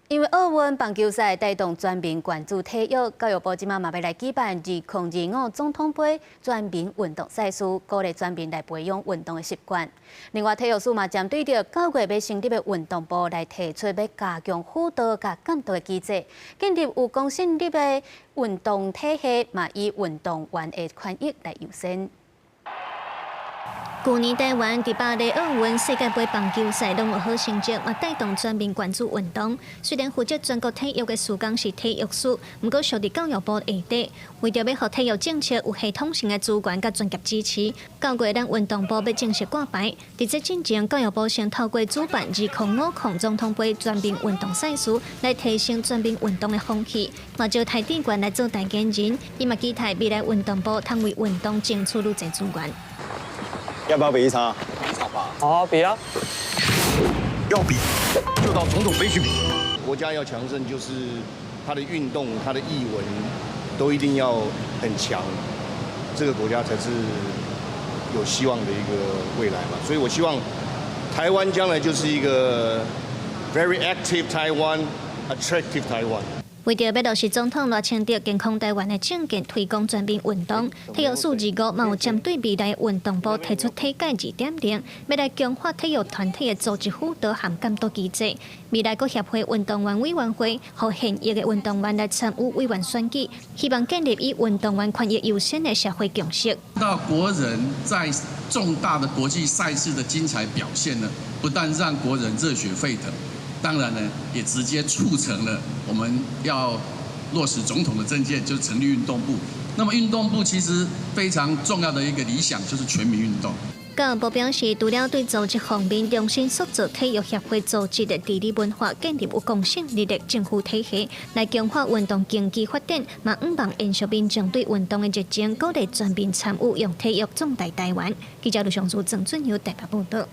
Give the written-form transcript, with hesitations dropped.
因為奧運棒球賽帶動全民關注體育，教育部這馬嘛欲來舉辦2025總統盃全民運動賽事，鼓勵全民來培養運動的習慣。另外，體育署嘛針對著9月欲成立的運動部來提出欲加強輔導佮監督的機制，建立有公信力的運動體系，嘛以運動員的權益來優先。舊年台灣佇巴黎奧運世界盃棒球賽攏有好成績，嘛帶動全民關注運動。雖然負責全國體育的司崗是體育署，毋過屬佇教育部下底。為著欲予體育政策有系統性的資源佮專業支持，9月咱運動部欲正式掛牌。佇這進前，教育部先透過主辦2050總統盃全民運動賽事，來提升全民運動的風氣。嘛招邰智源來做代言人，伊嘛期待未來運動部通為運動爭取愈濟資源。要不要比一場？比一場吧。好啊，比啊！要比就到總統盃去比。國家要強盛，就是它的運動、它的藝文都一定要很強，這個國家才是有希望的一個未來嘛。所以我希望台灣將來就是一個 very active Taiwan, attractive Taiwan。為著欲落實總統賴清德健康台灣的政見，推廣全民運動，體育署2月嘛有針對未來運動部提出體改2.0，欲來強化體育團體的組織輔導和監督機制。未來閣協會運動員委員會，予現役的運動員來參與委員選舉，希望建立以運動員權益優先的社會共識。到國人在重大的國際賽事的精彩表現呢，不但讓國人熱血沸騰。當然呢，也直接促成了我們要落實總統的政見，就是成立運動部。那麼運動部其實非常重要的一個理想就是全民運動。教育部表示，除了對組織方面重新塑造體育協會組織的治理文化，建立有公信力的政府體系，來強化運動競技發展，嘛向望延續民眾對運動的熱情，鼓勵全民參與，用體育壯大台灣。記者盧尚書、鄭俊友台北報道。